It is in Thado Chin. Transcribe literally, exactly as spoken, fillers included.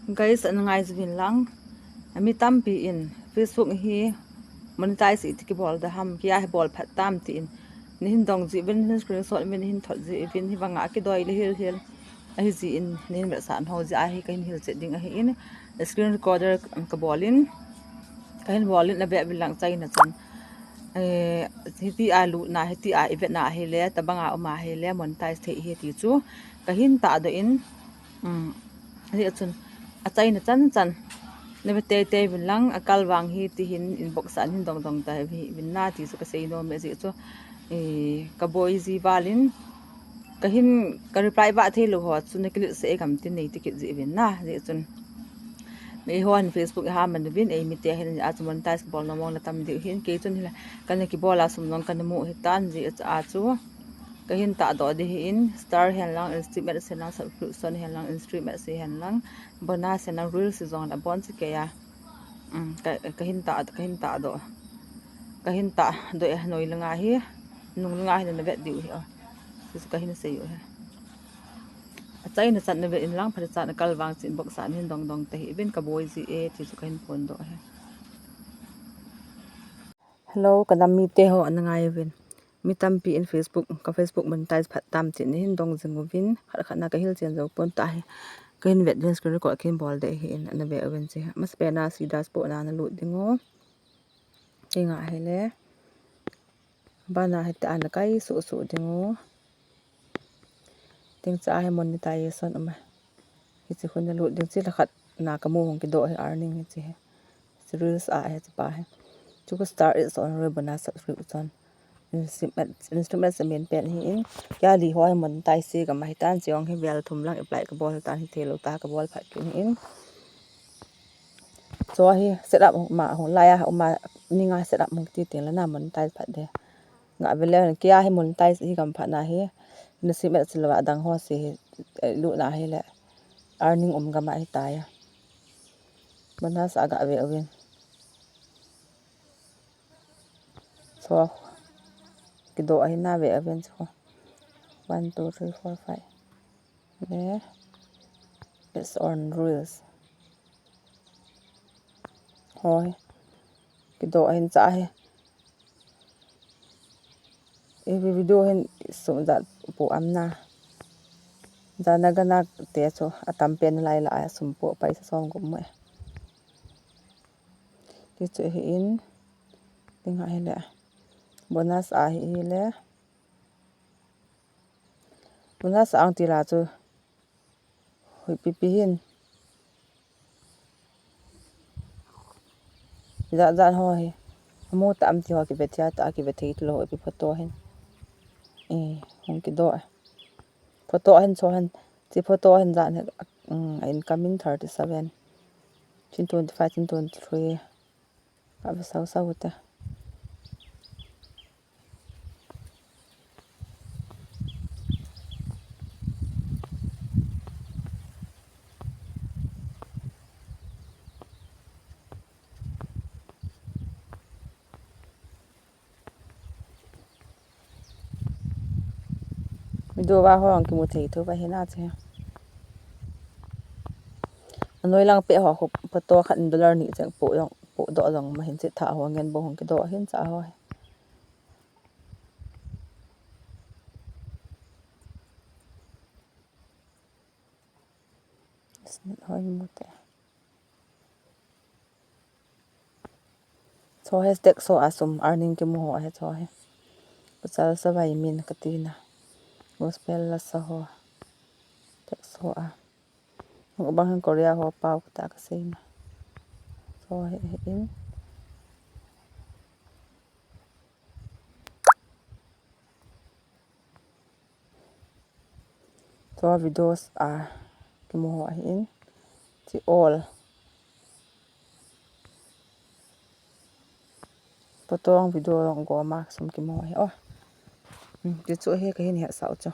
Guys, ana ngai jingin lang. Mi tampi in Facebook hi monetize iti kibol da ham, kei a hi bol phat tam tin. Nei hin dong jingin, hin screenshot uvin, hin thot jingin, hivanga kidoi le hil hil. Ahi jingin, nei hin vetsah ho jeh a hi kahin hil chet ding ahin. Screen recorder kabol in. Kahin bol in, ana ve uvin lang achaina chan. Eh, hiti a lutna, hiti a i vetna ahile, tabanga um ahile, monetize thei ahi ti chu. Kahin tahdoh in, um, hiti chun, achaina chan chan. Nei ve teitei uvin lang, akal vang hi tihin inbox a hin dong dong ta uvin na ti chu kasei nom e jeh chu. Eh, kaboi ji val in, kahin, ka reply vah thei lou ho chu na click seh e gam tin nei ti kit jingin na, jeh chun. Eiho hin Facebook i ha man uvin, eimi te hin a chu monetize bol nom mong la tam diu hin, kei chun hila, kana kibol a sum jong kana mu hitan jeh a chu. Kahin tahdoh ding ahin, star hen lang, instrument hen lang, subscription hen lang, instrument hen lang, bonus hen lang, reels jong la bon si kei a. Um, ka, kahin tah, kahin tahdoh. Kahin tahdoh e, noi langa hi, nung langa hi na vet diu hi, oh. Ti chu kahin sei u hi. Achaina chan na ve in lang, phat chan akal vang chin box a hin dong dong ta hih uvin kaboi ji e, ti chu kahin phondoh hi. Hello, ka nam mite ho ana ngai uvin. Mi tampi in Facebook, ka Facebook monetize phat tam tin nei hin dong jing uvin, khat khat na kahil chen jou pon ta hi. Kahin vet uvin screen record kahin bol ding ahin, ana ve uvin che. Amasapen a si dashboard na na lut ding u. Kei nga hile. Bana hiti a na kai suh suh ding u. Ting cha hi monetization um e. Hiche khu na lut ding, hiche la khat na kamu hung kidoh hi earning hiche hi. Hiche reels a hiche pa hi. Chu khu star is on reel, bonus subscription. Instrument, instrument se main pen ahin. Kei a li ho hi monetize gam ahitan, chujong hi vel thum lang apply kabol tan, hithei lou ta kabol phat kit ahin. Chu hi setup ma hung lai a, uma ninga setup hung ti teng le na monetize phat ding. Nga ve le, kei a hi monetize hi gam phat na hi. Na si met si lou a dang ho si hi, eh, lut na hile. Earning um gam ahitai a. Bonus a ga ve uvin. Chu kidoh ahin na ve uvin chu. One, two, three, four, five. Le, it's on reels. Hoi. Kidoh ahin cha hi. Every video hin sum jat pu am na. Jana gana te chu atam pen lai la a sum pu paisa som gup mo e. Ti chu ahin. Ting ahile. Bonus ahile. Bonus ang ti la chu. Hui pipi hin. Jat jat ho hi. Amu ta am ti ho kive thei ta, kive thei lou pi photo hin. Eh, hung kidoh. Photo hin chu hin. Chi photo hin jat hin. Um, incoming thirty seven. Chin twenty five, chin twenty three. Ka ve sau sau te. Video va ho ang kimu thei thu va hina che. Anoi lang pe ho khu photo khat in dollar ni cheng po jong, po doh jong ma hin che tha ho ngen bo hung kidoh hin cha ho. Hoi mu te. Chu hi text ho a sum earning kimu ho hi chu hi. Pasal savai min kati na. Gospel la sa ho. Text ho a. Hung bang hin Korea ho pau kata kasei na. Chu hi, hi in. Chu videos a kimu ho ahin. Chi all. Photo ang video ang goma sum kimu ho ahi. Oh. Hmm, ti chu hi kahin hetsah u chu.